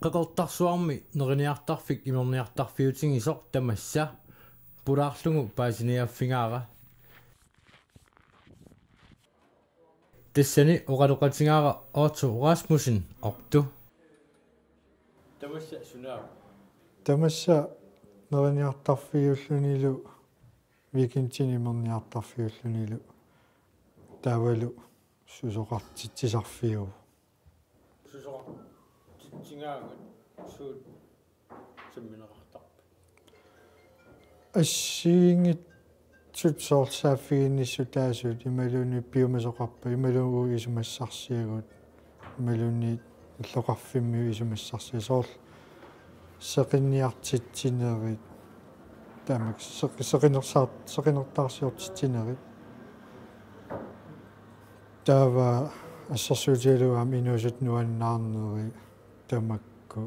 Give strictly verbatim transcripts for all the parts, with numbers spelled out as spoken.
Qeqertarsuarmi neriniartarfik imerniartarfiutigisoq tamassa pulaarlugu paasiniaaffigaara. Tassani oqaloqatigaara Otto Rasmussen, Otto. Tamassa sunaava? Tamassa neriniartarfiullunilu weekendini imerniartarfiullunilu taavalu susoqartitsisarfiuvoq. Susoqartitsingaagut suut sammineqartarpat? Assigiinngitsut soorlu saaffiginnissutaasut imaluunniit piumasoqarpat imaluunniit uagut isumassarsiagut imaluunniit illoqarfimmiut isumassarsiagut soorlu seqinniartitsinerit taamak seq-, seqinersaar-, seqinertaarsiortitsinerit. Taava assersuutigalugu aamma inuusuttut nuannaarneri tamakku,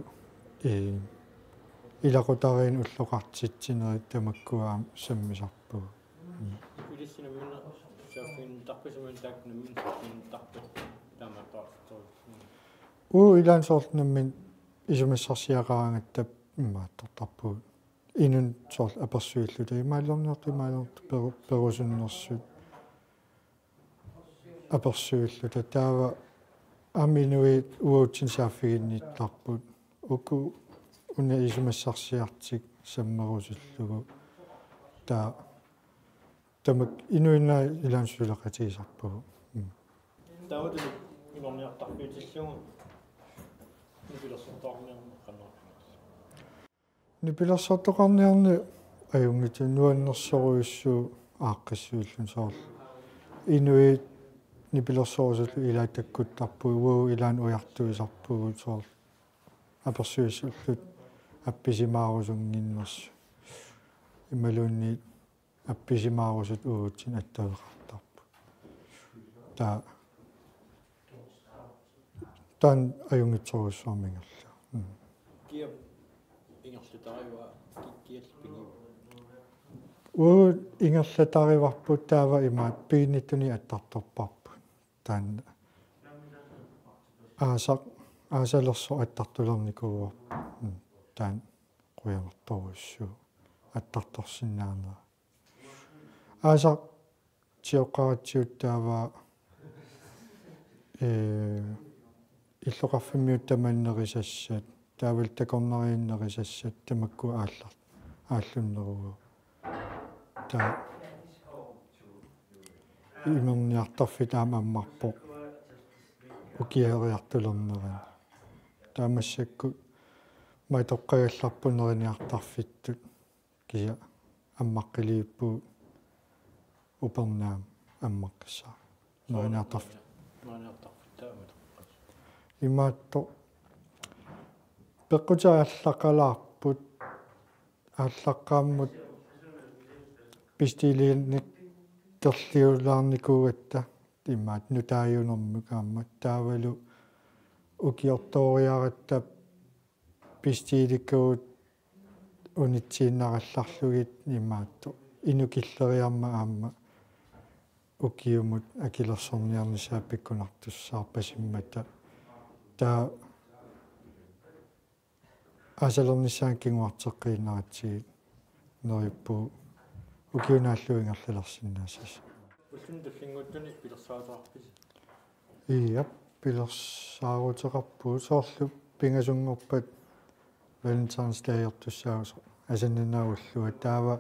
ii, ilaqutariinnut illoqartitsinerit tamakku aamma sammisarpagut. Mm. Ilissi nammineq saaffiginnittarpisi imaluunniit taakku nammineq saaffiginnittarpisi taamaattoqarfitsigut? Uagut ilaanni soorlu nammineq isumassarsiaqaraangatta imaattortarpugut. Inunnut soorlu apersuilluta imaallorniartut imaallorniartut peru-, perusunnersut apersuilluta taava aamma inuit uagutsinnut saaffiginnittarput. Uku una isumassarsiartik sammerusullugu. Taava tamakku inuinnaq ilaanni suleqatigisarpagut. Mm. Taamatulli imerniartarfiutillugu nipilersortoqarniarneq qanoq? Nipilersortoqarniarneq ajunngitsoq nuannersorujussuuvoq aaqqissuulluni soorlu. Inuit nipilersorusullu ilaat takkuttarpagut uagut ilaanni ujartuisarpugut soorlu. Apersuisullu appisimaarusunnginnersut. Imaluunniit appisimaarusut uagutsinnut attaveqartarput. Taava taanna ajunngitsorujussuarmik ingerlavoq. Mm. Kiap ingerlatarivaa ki-, kiallu pigiva? Uagut ingerlatarivarput taava imaattoq piginnittunik attartorparput. Taanna aasaq, aasalersoq attartulernikuuarput. Mm. Taanna qujanartorujussuuvoq attartorsinnaanera. Aasaq sioqqaratsigu taava, ee, illoqarfimmiut tamanit nerisassat, taavalu takornarianik nerisassat, tamakku aallar-, aallunneruvoq. Taava imerniartarfik aamma ammarpoq ukiariartulernerani. Taava massakkut matoqqagallarput neriniartarfittut. Kisianni ammaqqilivippugut upernaaq ammaqqissaaq. Neriniartarfik. Neriniartarfik taama toqqas. Imaattoq peqqutit aallaqqalaarput, aallaqqaammut bestiliinik kerliulaarnikuugatta imaattoq nutaajunermik aamma taavalu ukiortooriaratta bestilikkagut unitsiinnarallarlugit imaattoq inukilleriarmat aamma ukiumut akilersorniarnissaa pikkunartussaarpasimmata. Taava aasalernissaanut kinguarteqqiinnaratsigit neriuppugut ukiunaallu ingerlalersinnaassasoq. Ulluni tullinnguuttuni pilersaaruteqarpisi? Iap, pilersaaruteqarpugut soorlu pingasunngorpat Valentine's Day-ertussaasoq asannannarullua taava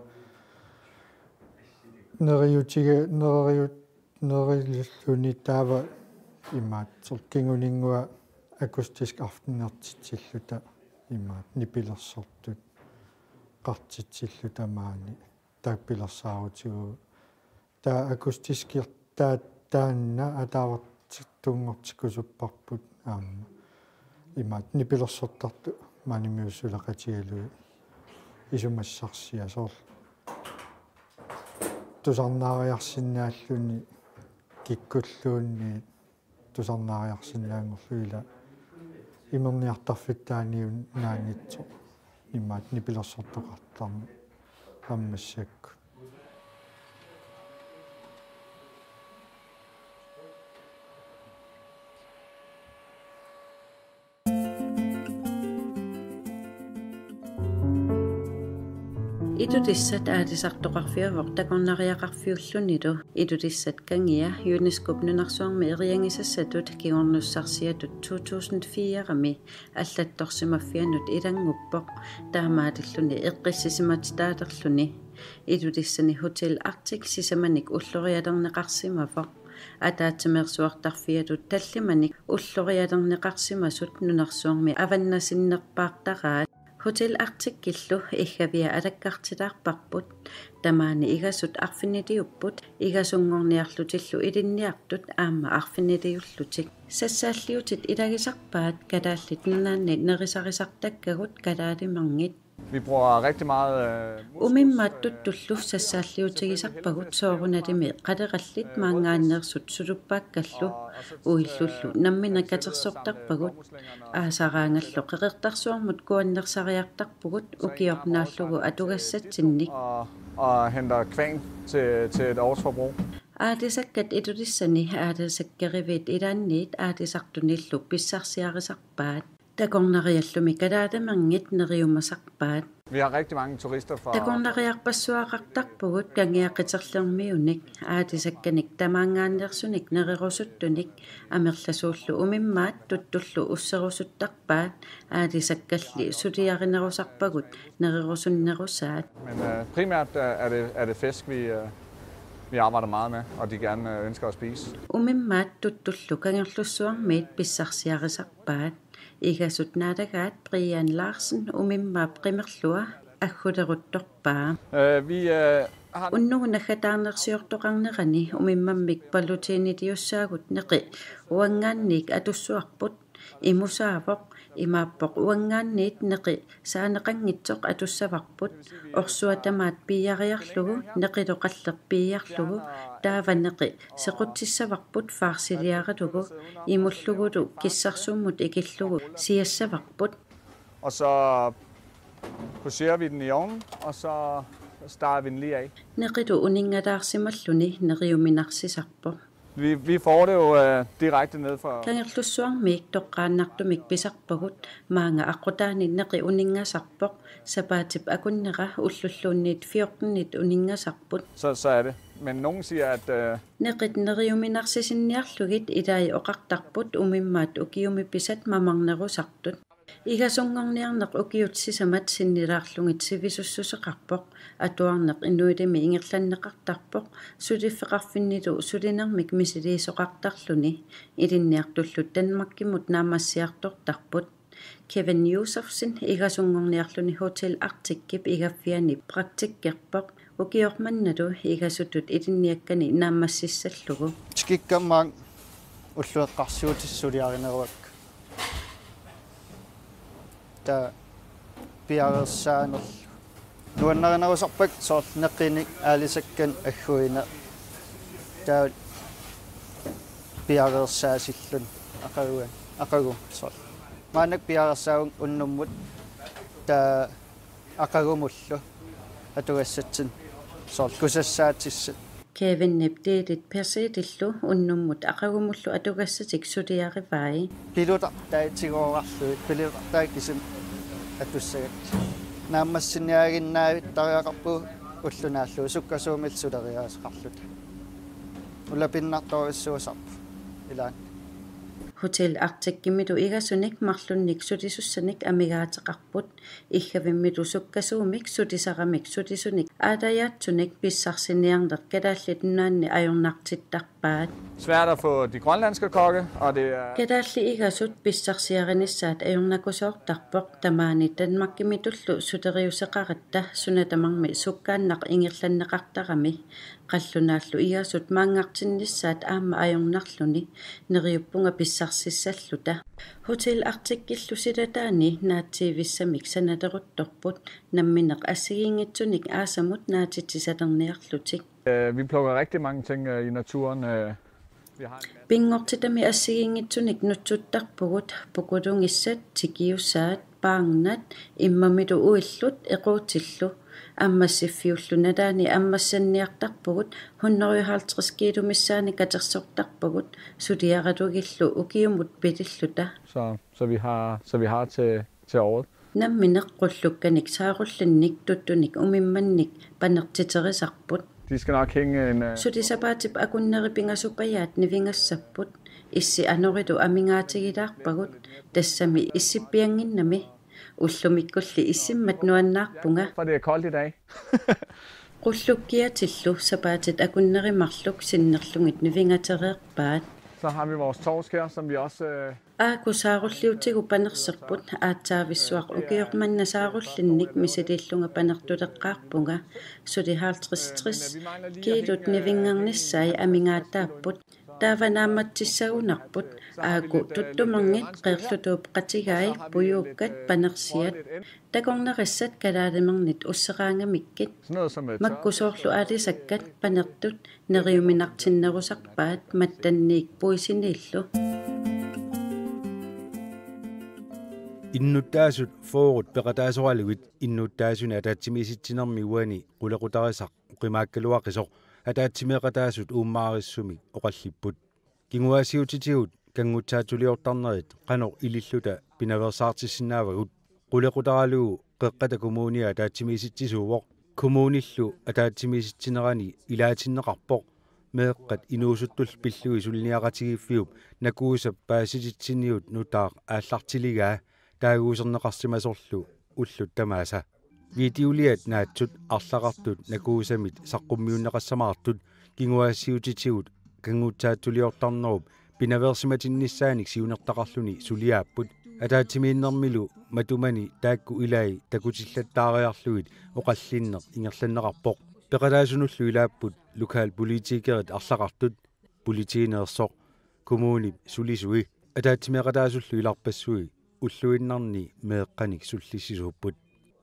neriutiga-, neriut-, nerililluni taava imaattoq kinguninngua akustisk aftenertitsilluta imaattoq nipilersortut qartitsilluta maani taakku pilersaarutigalugu. Taava akustiskir-, taa-, taanna ataavartunngortikkusupparput aamma. Imaattoq nipilersortartut maanimiussuleqatigalugit isumassarsiat soorlu. Tusarnaariarsinnaalluni kikkulluunniit tusarnaariarsinnaanngorlugit ila imerniartarfittaaniunnaanngitsoq imaattoq nipilersortoqartarneq aamma massakkut. Ilulissat aalisartoqarfiuvoq takornariaqarfiullunilu. Ilulissat Kangia UNESCO-p nunarsuarmi eriagisassatut kingornussarsiatut to tusind fire-mi allattorsimaffianut ilannguppoq, taamaalilluni eqqissisimatitaalerluni. Ilulissani Hotel Arctic sisamanik ullorialerneqarsimavoq. Ataatsimeersuartarfiatut tallimanik ullorialerneqarsimasut nunarsuarmi avannasinnerpaartaraat. Hotel Arcticillu iggavia alakkartilaarparput. Tamaani igasut arfiniliupput, igasunngorniarlutillu ilinniartut aamma arfiniliullutik. Sassaalliutit ilagisarpaat Kalaallit Nunaanni nerisarisartakkagut kalaalimanngit. Vi bruger rigtig meget, øh, moskus, Umimmaat øh, tuttullu sassaalliutigisarpagut soorunalimi qalerallit maanngaanneersut suluppaakkallu, uillullu nammineq katersortarpagut. Aasaraangallu Qeqertarsuarmut kuannersariartarpugut ukioq naallugu atugassatsinnik. Og, og henter kvæg til, til et års forbrug. Aalisakkat Ilulissani aalisakkeriviit ilaanniit aalisartunillu pissarsiarisarpaat. Takornariallumi kalaalimanngit neriumasarpaat. Vi har rigtig mange turister fra Takornariarpassuaqartarpugut Kangia Qiterlermiunik, aalisakkanik tamaanngaanneersunik nererusuttunik, amerlasuullu umimmaat tuttullu usserusuttarpaat, aalisakkalli suliarinerusarpagut nererusunnerusaat. Men øh, primært øh, er, det, er det fisk, vi, øh, vi arbejder meget med, og de gerne øh, ønsker at spise. Umimmaat tuttullu Kangerlussuarmiit pissarsiarisarpaat. Igasut naalagaat Brian Larsen umimmaap qimerlua agguleruttorpaa. Øh, vi øh, har Unnugu naggataarnersiortoqarnerani umimmammik palutiiniliussaagut neqi uanngaanniit atussavarput. Imusaavoq, imaappoq uanngaanniit neqi saaneqanngitsoq atussavarput. Orsua tamaat piiariarlugu, neqilu qalleq piiarlugu, taava neqi sequtsissavarput farsiliaralugu, imullugulu kissarsummut ikillugu siassavarput. Og så poserer vi den i ovnen, og så steger vi den lige af. Neqilu uninngalaarsimalluni neriuminarsisarpoq. Vi, vi får det jo øh, direkte ned fra Kangerlussuarmiit toqqaannartumik pisarpagut, maanga aqqutaani neqi uninngasarpoq, sapaatip akunnera ullulluunniit fjortenit uninngasarput. Så, så er det. Men nogen siger, at øh, Neqit neriuminarsisinniarlugit ilai oqartarput umimmaat ukiumi pisat mamarnerusartut. Igasunngorniarneq ukiut sisamat sinnilaarlugit sivisussuseqarpoq, atuarneq inuilimi ingerlanneqartarpoq, suliffeqarfinnilu sulinermik misiliisoqartarluni, ilinniartullu Danmarkimut naammassiartortarput. Kevin Josefsen igasunngorniarluni Hotel Arcticip igaffiani praktikkerpoq, ukioq mannalu igasutut ilinniakkani naammassissallugu. Tikikkammaak ullueqqarsiutissat suliarineruakka. Taava piareersaanerlu nuannarinerusarpakka soorlu neqinik aalisakkanik agguineq. Taava piareersaasilluni aqaguan, aqagu soorlu. Maannakkut piareersaavunga unnummut, taava aqagumullu atugassatsinnut soorlu kusassaatissat. Kevinip Delit Persilillu unnummut aqagumullu atugassatik suliarivai. Pilutartai tigoorarlugit, pilutartai kisimi atussagakkit. Naammassiniaaginnaavittariaqarpugut ulloq naallugu sukkasuumillu suleriaaseqarluta. Ulapinnartorujussuusarput ilaanni. Hotel Arcticimilu igasunik marlunnik sulisussanik amigaateqarput. Iggavimmilu sukkasuumik sulisaramik sulisunik aalajaatsunik pissarsiniarneq Kalaallit Nunaanni ajornartittarpaat. Svært at få de grønlandske kokke, og det er Kalaallit igasut pissarsiarinissaat ajornakusoortarpoq, tamaani Danmarkimitullu suleriuseqaratta suna tamarmi sukkaannaq ingerlanneqartarami. Qallunaallu igasut maanngartinnissaat aamma ajornarluni, neriuppunga pissarsissalluta. Hotel Arcticillu silataani naatsiivissamik sanaleruttorput, nammineq assigiinngitsunik aasamut naatitsisalerniarlutik. Øh, vi plukker rigtig mange ting øh, i naturen. Øh. Vi har en masse Pinngortitami assigiinngitsunik nutsuttarpugut, pukulungissat, tikiusaat, paarnat, immamilu uillut, equutillu. Ammassiffiullu nalaani ammassanniartarpugut, hundrede og halvtreds kilo missaani katersortarpagut, suliaralugillu ukiumut pililluta. Så, så vi har, så vi har til, til året. Nammineq qullukkanik saarullinnik tuttunik umimmannik panertiterisarput. De skal nok hænge en... Øh... Suli sapaatip akunneri pingasupajaat nivingassapput. Issi anoritut amigaatigilaarpagut, tassami issippiannginnami. Ullumikkulli issimmat nuannaarpunga. For det er koldt i dag. Qullukkiatillu sapaatit akunneri marluk sinnerlugit nivingatereerpaat. Så har vi vores torsk her, som vi også... Øh... Aaku saarulliutigut panerserput aatsaavissuaq ukioq manna saarullinnik misiliillunga panertuleqqaarpunga. Suli halvtreds tres kiilut nivinngernissai amigaataapput. Taava naammatsissagunarput aaku tuttumerngit qeerlutuup qatigai pujuukkat panersiat. Takornarissat kalaalimernit usseraangamikkit. Makku soorlu aalisakkat panertut neriuminartinnerusarpaat mattanniik puisiniillu. Innuttaasut fyrret peqataasoralugit innuttaasuni ataatsimiisitsinermi uani qulequtarisaq oqimaakkaluaqisoq ataatsimeeqataasut uummaarissumik oqallipput. Kinguaassiuutitigut kanngutsaatsuliortarnerit qanoq ililluta pinaveersaartissinnaavagut. Qulequtaralugu Qeqqata Kommunia ataatsimiisitsisuuvoq. Kommunillu ataatsimiisitsinerani ilaatinneqarpoq meeqqat inuusuttullu pillugit suliniaqatigiiffiup Nakuusap paasititsiniut nutaaq aallartiligaa taaguuserneqarsimasorlu ullut tamaasa. Videoliat naatsut arlaqartut Nakuusamit saqqummiunneqassamaartut kinguaassiuutitigut kanngutsaatsuliortarnerup pinaveersimatinnissaanik siunertaqarluni suliaapput. Ataatsimiinnermilu matumani taakku ilai takutillattaariarlugit oqallinneq ingerlanneqarpoq. Peqataasunullu ilaapput lokalpolitikerit arlaqartut, politiineersoq, kommunip sulisui, ataatsimeeqataasullu ilarpassui ulluinnarni meeqqanik sullissisuupput.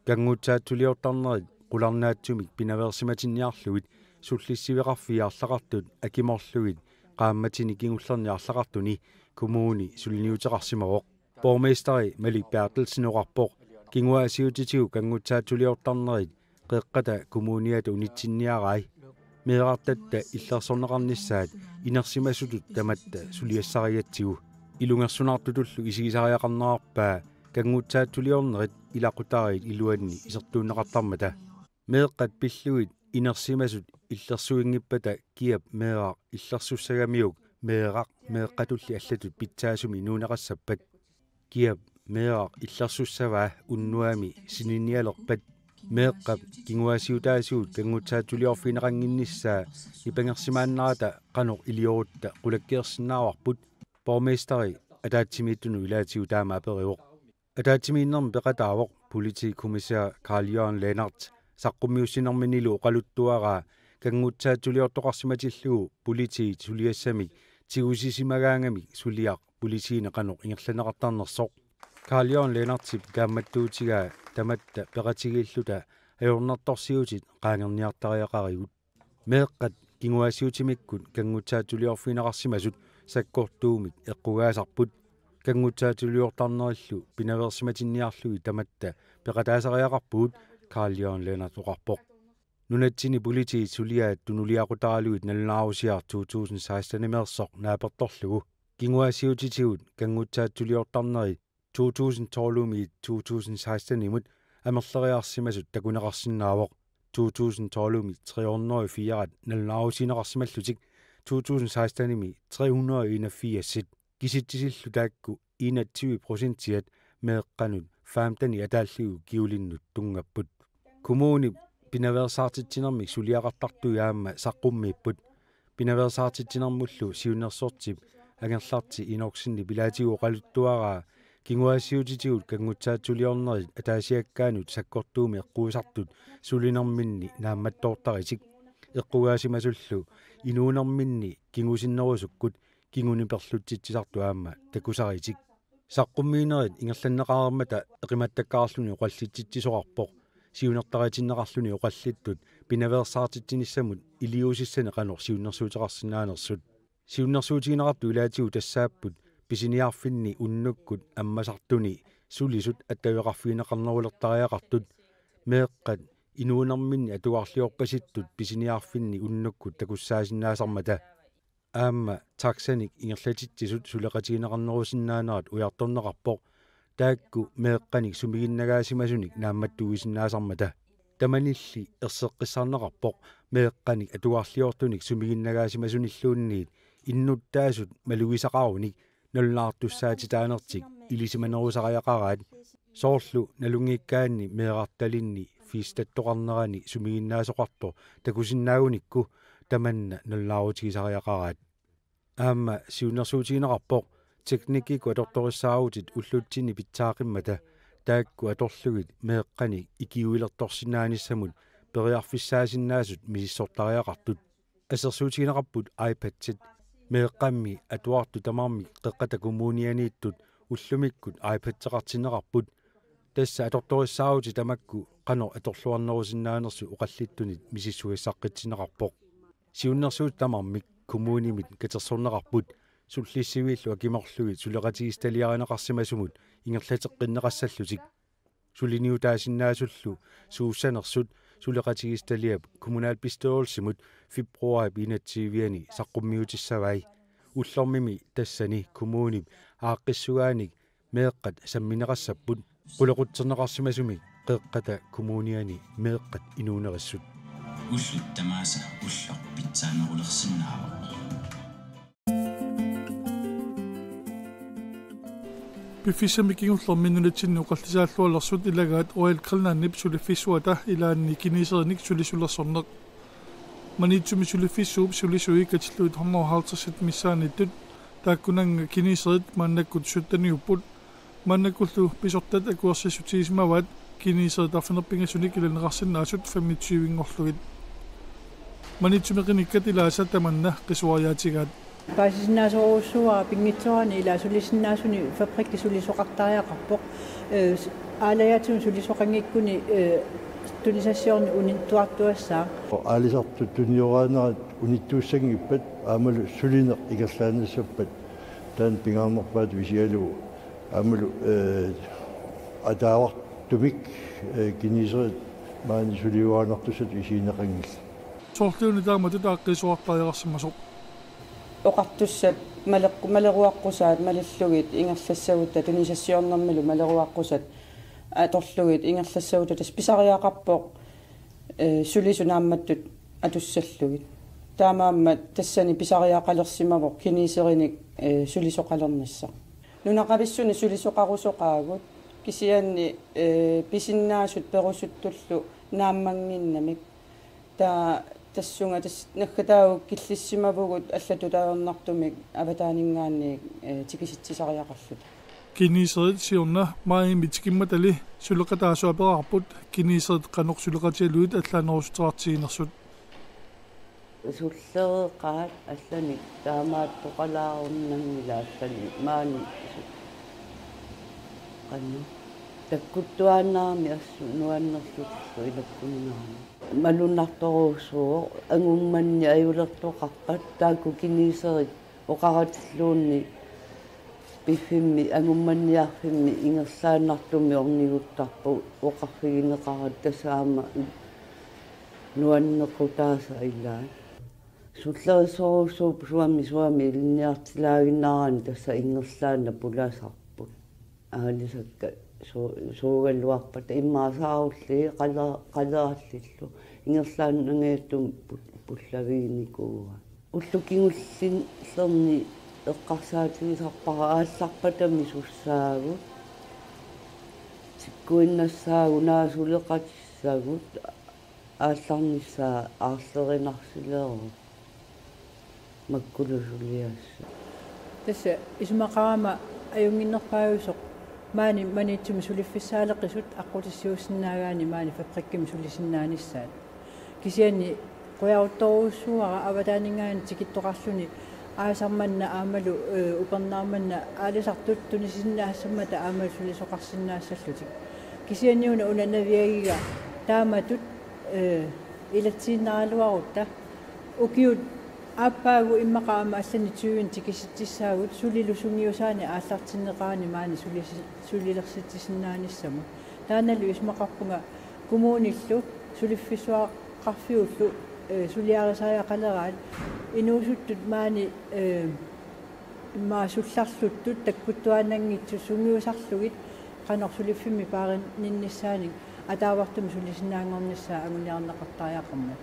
Kanngutsaatsuliortarnerit qularnaatsumik pinaveersimatinniarlugit sullissiveqarfiit arlaqartut akimorlugit qaammatini kingullerni arlaqartuni kommuni suliniuteqarsimavoq. Borgmesteri Malik Berthelsen oqarpoq kinguaassiuutitigut kanngutsaatsuliortarnerit Qeqqata Kommuniata unitsinniarai. Meerartatta illersorneqarnissaat inersimasutut tamatta suliassarigatsigu. Ilungersunartutullu isigisariaqarnerarpaa kanngutsaatsuliornerit ilaqutariit iluanni isertuunneqartarmata. Meeqqat pillugit inersimasut illersuinngippata kiap meeraq illersussagamiuk meeraq meeqqatulli allatut pitsaasumik inuuneqassappat. Kiap meeraq illersussavaa unnuami sininialerpat. Meeqqap kinguaassiutaasugut kanngutsaatsuliorfigineqannginnissaa nipangersimaannarata qanoq iliorutta qulakkeersinnaavarput, borgmesteri ataatsimiittunut ilaatigut taama aperivoq. Ataatsimiinnermi peqataavoq politikommissær Carl Jørgen Lennert saqqummiussinerminilu oqaluttuaraa kanngutsaatsuliortoqarsimatillugu politiit suliassamik tigusisimagaangamik suliaq politiini qanoq ingerlanneqartarnersoq. Carl Jørgen Lennertip kaammattuutigaa tamatta peqatigiilluta ajornartorsiutit qaangerniartariaqarigut. Meeqqat kinguaassiuutimikkut kanngutsaatsuliorfigineqarsimasut sakkortuumik eqqugaasarput. Kanngutsaatsuliortarnerillu pinaveersimatinniarlugit tamatta peqataasariaqarpugut, Carl Jørgen Lennert oqarpoq. Nunatsinni politiit suliaat tunuliaqutaralugit nalunaarusiaq to tusind seksten-imeersoq naapertorlugu. Kinguaassiuutitigut kanngutsaatsuliortarnerit to tusind tolv-imiit to tusind seksten-imut amerleriarsimasut takuneqarsinnaavoq. To tusind tolv-imi tre hundrede og fire nalunaarusiineqarsimallutik, to tusind seksten-imi tre hundrede og enogfirs. Kisitsisillu taakku enogtyve procentiat meeqqanut femten ataalligu kjulinnut tunngapput. Kommunip pinaveersaartitsinermik suliaqartartui aamma saqqummiipput. Pinaveersaartitsinermullu siunnersortip Angerlarti Enoksenip ilaatigut oqaluttuaraa kinguaassiuutitigut kanngutsaatsuliornerit ataasiakkaanut sakkortuumik eqquisartut sulinerminni naammattoortaritik. Eqqugaasimasullu inuunerminni kingusinnerusukkut kinguniperlutsitsisartut aamma takusaritik. Saqqummiinerit ingerlanneqareermata eqimattakkaarluni oqallitsitsisoqarpoq siunertaritinneqarluni oqallittut pinaveersaartitsinissamut iliuusissani qanoq siunnersuuteqarsinnaanersut. Siunnersuutigineqartut ilaatigut tassaapput pisiniarfinni unnukkut ammasartuni sulisut attaveqarfigineqarnerulertariaqartut, meeqqat inuunerminni atugarliorpasittut pisiniarfinni unnukkut takussaasinnaasarmata. Aamma taxanik ingerlatitsisut suleqatigineqarnerusinnaanerat ujartorneqarpoq, taakku meeqqanik sumiginnagaasimasunik naammattuisinnaasarmata. Tamanilli erseqqissarneqarpoq meeqqanik atugarliortunik sumiginnagaasimasunilluunniit innuttaasut malugisaqarunik nalunaartussaatitaanertik ilisimanerusariaqaraat, soorlu nalunngikkaanni meerartalinni fiistattoqarnerani sumiginnaasoqartoq takusinnaagunikku tamanna nalunaarutigisariaqaraat. Aamma siunnersuutigineqarpoq teknikkikkut atortorissaarutit ullutsinni pitsaaqimmata taakku atorlugit meeqqanik ikiuilertorsinnaanissamut periarfissaasinnaasut misissortariaqartut. Assersuutigineqarput iPadsit, meeqqammi atuartut tamarmik Qeqqata Kommunianiittut ullumikkut iPadseqartinneqarput. Tassa atortorissaarutit tamakku qanoq atorluarnerusinnaanersut oqallittunit misissuissaqqitsinneqarpoq. Siunnersuutit tamarmik kommunimit katersorneqarput, sullissiviillu akimorlugit suleqatigiissitaliarineqarsimasumut ingerlateqqinneqassallutik. Suliniutaasinnaasullu suussanersut suleqatigiissitaliap kommunalbestyrelsimut februaarip enogtyve-ani saqqummiutissavai. Ullormimi tassani kommunip aaqqissugaanik meeqqat sammineqassapput, qulequtserneqarsimasumik Qeqqata Kommuniani meeqqat inuunerissut. Ullut tamaasa ulloq pitsaanerulersinnaavoq. Piffissami kingullermi nunatsinni oqallisaallualersut ilagaat Royal Greenlandip suliffissuata ilaanni kineserinik sulisulersorneq. Maniitsumi suliffissuup sulisui katillugit hundrede og halvtredsit missaanniittut, taakkunannga kineserit maannakkut sytteniupput. Maannakkullu pisortat akuersissutigisimavaat kineserit arfineq-pingasunik ilanneqarsinnaasut femogtyve-nngorlugit. Maniitsumi qinikkat ilaasa tamanna qisuariaatigaat. Paasisinnaasorujussuuara pinngitsoorani ilaa sulisinnaasunik fabrikki sulisoqartariaqarpoq. Eh, s-, aalajaatsumik sulisoqanngikkuni, eh, tunisassiorneq unittuartuassaaq. Aalisartut tunioraanerat unittuussanngippat aammalu sulineq ingerlaannassappat taanna pingaarnerpaatut isigalugu aammalu, eh, ataavartumik, eh, kineserit maani suliuaannartussatut isigineqanngillat. Soorluuna taamatut aaqqiisoqartariaqarsimasoq. Oqartussat maleq-, maleruaqqusaat malillugit ingerlassagutta tunisassiornermilu maleruaqqusat atorlugit ingerlassagutta tassa pisariaqarpoq, eh, sulisut naammattut atussallugit. Taamaammat tassani pisariaqalersimavoq kineserinik, eh, sulisoqalernissaq. Nunaqavissuni sulisoqarusoqaagut kisianni, eh, pisinnaasut perusuttullu naammannginnamik. Taava tassunga tassa naggataavoq killissimavugut allatut ajornartumik avataaninngaanniit, eh, tikisitsisariaqarluta. Kineserit siorna majimi tikimmatali suleqataasut aperaarput kineserit qanoq suleqatigalugit allaanerussuteqartiginersut. Sullereqaat allanik taamaattoqalaarunanngilaq allanik maani su-, qanoq takkuttuaannarami assut nuannerlutillu ilakkunnaarami. Malunnartorujussuuvoq, angummanni ajulertoqarpat taakku kineserit oqaratilluunniit piffimmi angummanniarfimmi ingerlaannartumik orniguttarput oqarfigineqarat, tassa aamma nuannequtaasa ilaat. Sullerissorujussuupput suami suami ilinniartilaaginnaraanni tassa ingerlaannaq pulasarput. Aalisakkat su-, suugaluarpata immaqa saarulliit qala-, qalaarlillu ingerlaannangajattumi pul-, pullaviginikuuaat. Ullut kingullerni eqqarsaatigisarpara aallarpatami sussaagut, tikkuinnassaagut, naak suleqatissagut, aallarnissaa aarlerinarsileruvoq makkulu suliassat. Tassa isumaqarama ajunnginnerpaajusoq maani Maniitsumi suliffissaaleqisut aqqutissiuussinnaagaanni maani fabrikkimi sulisinnaanissaat. Kisianni qujaruttorujussuuara avataaninngaanniit tikittoqarluni aasaq manna aammalu, eh, upernaaq manna aalisartut tunisinnaassammata aammalu sulisoqarsinnaassallutik. Kisianni una una naviagiga taamatut, eh, ilatsiinnaraluarutta ukiut aappaagu immaqa aamma allanik tyvenik tikisitsissaagut sulilu sungiusaanik aallartinneqarani maani sulisi-, sulilersitsisinnaanissamut. Taannalu isumaqarpunga kommunillu suliffissuaqarfiullu, eh, suliarisariaqaleraat inuusuttut maani, eh, immaqa sullarluttut takkuttuaannanngitsut sungiusarlugit Qanoq suliffimmi paarinnissaanik ataavartumik sulisinnaanngornissaa anguniarneqartariaqarmat.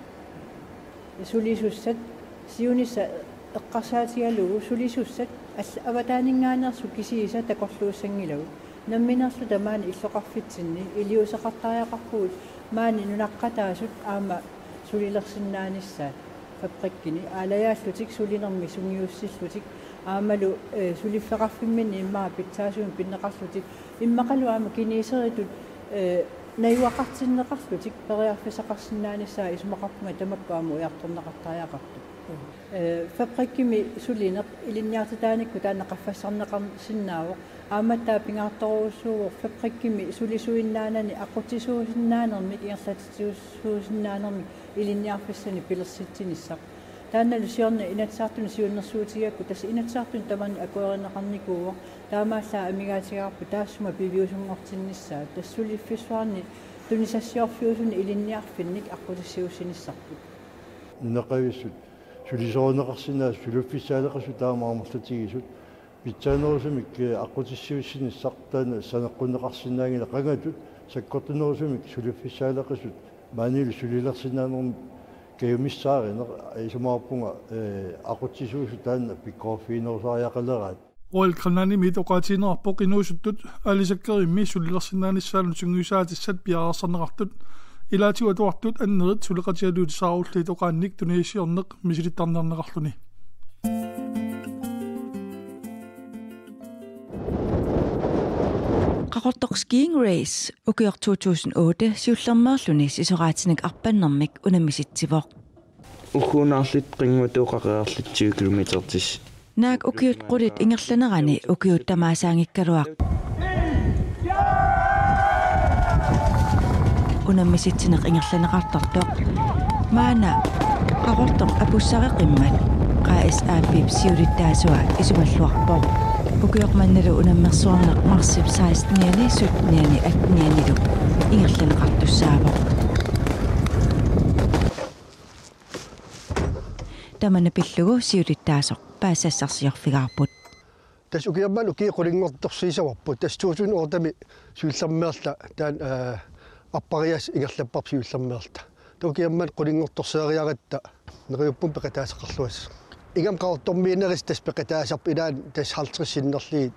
Sulisussat siunissaq eqqarsaatigalugu sulisussat all-, avataaninngaanneersut kisiisa takorluussanngilagut. Namminerlu tamaani illoqarfitsinni iliuuseqartariaqarpugut maani nunaqqataasut aamma sulilersinnaanissaat fabrikkini aalajaallutik sulinermi sungiussillutik aammalu, eh, suliffeqarfimminni immaqa pitsaasumik pinneqarlutik immaqalu aamma kineseritut, eh, najugaqartinneqarlutik periarfissaqarsinnaanissaat isumaqarpunga tamakku aamma ujartorneqartariaqartut. Eh, fabrikkimi sulineq ilinniartitaanikkut taanna qaffassarneqarsinnaavoq. Aammattaaq pingaartorujussuuvoq fabrikkimi sulisuinnaanani aqqutisuusinnaanermik ingerlatitsisuusinnaanermik ilinniarfissanik pilersitsinissaq. Taannalu siorna Inatsisartuni siunnersuutigigakku tassa Inatsisartuni tamanut akuerineqarnikuuvoq. Taamaallaat amigaatigaarput taassuma piviusunngortinnissaa. Tassa suliffissuarni tunisassiorfiusuni ilinniarfinnik aqqutissiuussinissarput. Nunaqavissut sulisorineqarsinnaasut suliffissaaleqisut taama amerlatigisut pitsaanerusumik, eh, aqqutissiuussinissaq taanna saneqqunneqarsinnaanngilaq qangatut sakkortunerusumik suliffissaaleqisut maanilu sulilersinnaanermut kajumissaarineq isumaqarpunga, eh, aqutsisuusut taanna pikkoriffiginerusariaqaleraat. Royal Greenlandimiit oqaatigineqarpoq inuusuttut aalisakkerimmi sulilersinnaanissaannut sungiusaatissat piareersarneqartut ilaatigut atuartut annerit suleqatigalugit saarulliit oqaannik tunisiorneq misilittarniarneqarluni. Qaqortoq Skiing Race ukioq to tusind otte siullermeerluni sisoraatinik arpannermik unammisitsivoq. Ugguunaarluta qinnguatut qaqeerluta tyve kilometertut. Naak ukiut qulit ingerlanerani ukiut tamaasaanngikkaluaq unammisitsineq ingerlanneqartartoq. Maanna Qaqortoq apussareqimmat Q S A P-p siulittaasua isumalluarpoq. Ukioq mannalu unammersuarneq marsip sekstenianni, syttenianni, atteniannilu ingerlanneqartussaavoq. Tamanna pillugu siulittaasoq paasisassarsiorfigaarput. Tassa ukioq manna ukiut qulinngortorsiisavarput. Tassa to tusind otte-mi siullermeerluni taanna, eh, appariaaseq ingerlapparput siullermeerluni. Taava ukioq manna qulinngortorsioriaratta neriuppunga peqataasaqarluassaq. Ingammik Qaqortormiinnerisa tassa peqataasarput, ilaanni tassa halvtreds sinnerlugit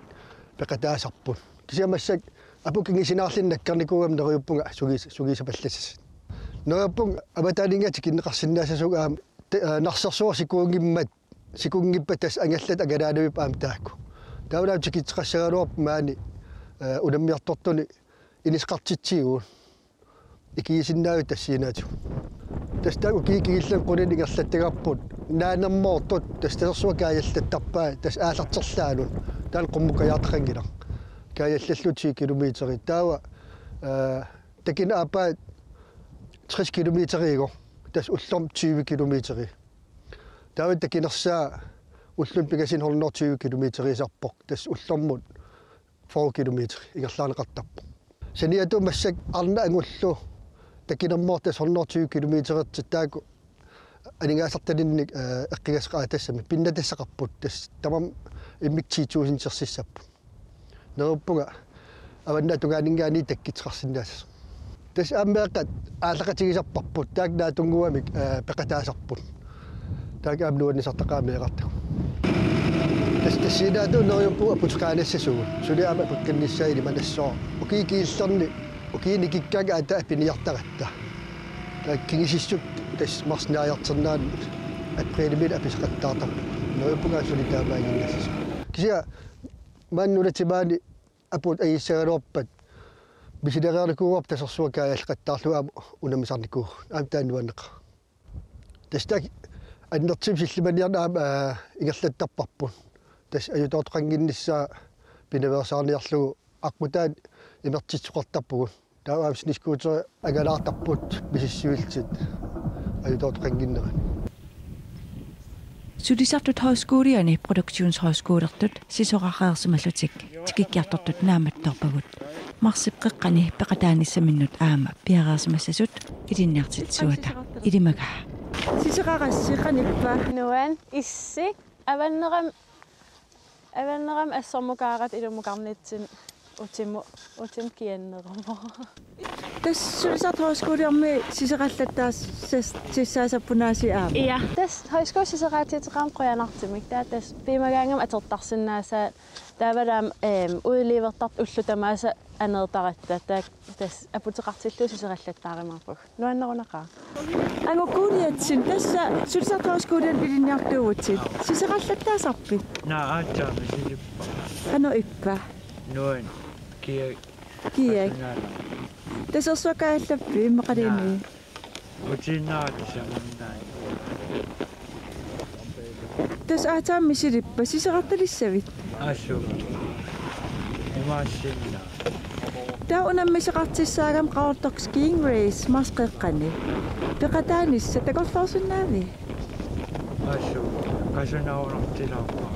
peqataasarput. Kisianni massakkut aput kingusinaarluni nakkarnikuugama neriuppunga sungius-, sungiusapallassasut. Neriuppunga avataaninngaanniit tikinneqarsinnaassasugut aamma te-, eh, narsersuaq sikuunngimmat, sikuunngippat tassa angallatit angalaannavipput aamma taakku. Taavalu aamma tikitseqassagaluarpoq maani, eh, unammiartortuni inisseqartitsivugut. Ikiuisinnaavit tassiinnaatigut. Tassa taakku ukiut kingulliit qulit ingerlattagarput naanermoortut tassa tasersuaq kaajallattarpai tassa aallarterlaanut. Taanna qummukkajaartaqanngilaq. Kaajallallugu ti kilometerit. Taava, eh, takuneq aappaa tres kilometeriuvoq. Tassa ullormut tyve kilometeri. Taava takunersaa ulluni pingasuni hundrede tyve kilometeriusarpoq. Tassa ullormut fyrre kilometer ingerlaarneqartarpoq. Saniatigut massakkut arnat angullu takunermoortut tassa hundrede tyve kilometerertik taakku aningaasartalinnik, eh, eqqigassaqaat tassami pinnatassaqarput tassa tamarmik immikkut ti tusindersissapput. Neriuppunga avannaata tungaaninngaanniit takkuttoqarsinnaassasoq. Tassa aamma meeqqat aallaqatigisarparput taakku naatsunnguamik, eh, peqataasarput. Taakku aamma nuannisartaqaat meeqqartagut. Tassa tassiinnaatigut neriuppunga aputeqaannassasugut. Suli aamma aputeqqinnissaa ilimanassaaq. Ukiut kingullerni ukiuni kikkaanni aatsaat apiniartaratta. Taakku kingusissut tassa marsip naajartornerani aprilimiilli apisaqattaartarput. Neriuppunga suli taamaaginnassasoq. Kisianni maani nunatsinni maani aput angissagaluarpat misilereernikuuarput tasersuaq kaajalleqattaarlugu aamma unammisarnikuuvugut. Aamma taanna nuanneqaaq. Tassa taakku annertuumik sillimaniarneq aamma, aa, ingerlattarparput. Tassa ajutoortoqannginnissaa pinaveersaarniarlugu aqqutaat imertitsisoqartarpugut. Taava aamma snescooterit angalaartarput misissuillutik ajutoortoqannginnerat. Sulisartut højskoliani produktionshøjskolertut sisorareersimallutik tikikkiartortut naammattoorpagut. Marsip qeqqani peqataanissaminnut aamma piareersimassasut ilinniartitsisuata ilimagaa. Sisorarassi qanippa? Nuann' issi avannerami, avannerami assormukaarata ilumukarnitsinni. Utimut, utimut kianneruvoq. Tassa Sulisartut Højskoliormi sisorallattaassassaassappunga aasiit aamma. Ja, tassa højskole sisoraatiuteqarami qujanartumik. Taava tassa piumagaangama atortarsinnaasaat taavalu aamma, ehm, udelivertartut ullut tamaasa aneertaratta. Taava tassa aputeqartillugu sisorallattaarumaarpugut. Nuannerunaqaaq. Angukuuliatsin, tassa Sulisartut Højskolianut ilinniartuuvutit. Sisorallattaasarpit? Naa, aatsaat misilippa. Qanoq ippa? Nuann. Kiak. Kiak. Qasunaarama. Tasersuakaallappit immaqaluunniit? Naa. Utiinnarata samannaani. Tassa aatsaat misilippa, sisoraattalissavit? Assut. Imaassinnaavoq. Taava unammisoqartussaagami Qaqortoq Skiing Race marts qeqqani. Peqataanissat takorloorsinnaavit? Assut. Qasunaarunartilaarpara.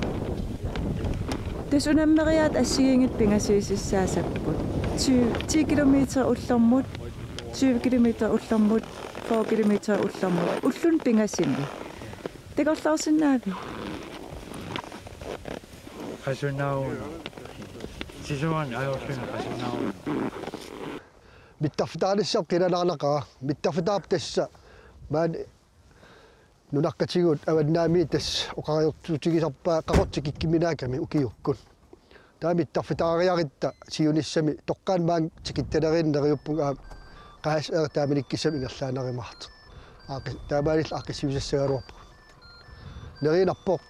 Tassa unammeriaatsit assigiinngitsut pingasuusussaassapput. Tyve, ti kilometer ullormut, tyve kilometer ullormut, fyrre kilometer ullormut. Ulluni pingasuni. Takorloorsinnaavit? Qasunaaruna. Sisamanna ajorlunga qasunaaruna. Mittarfitaarnissaq qilanaarnaqaaq. Mittarfitaarput tassa maani nunaqqatigut avannaamiit tassa oqariartuutigisarpaat Qaqortoq tikikkimminaakkami ukiukkut. Taava mittarfitaariarutta siunissami toqqaannaq maanga tikittaleriinneq neriuppunga aamma Q S R taamanikkut kissaammat ingerlaannarumaartoq. Aaqqi-, taamaalilluta aaqqissuissaagaluarpugut. Neriuppunga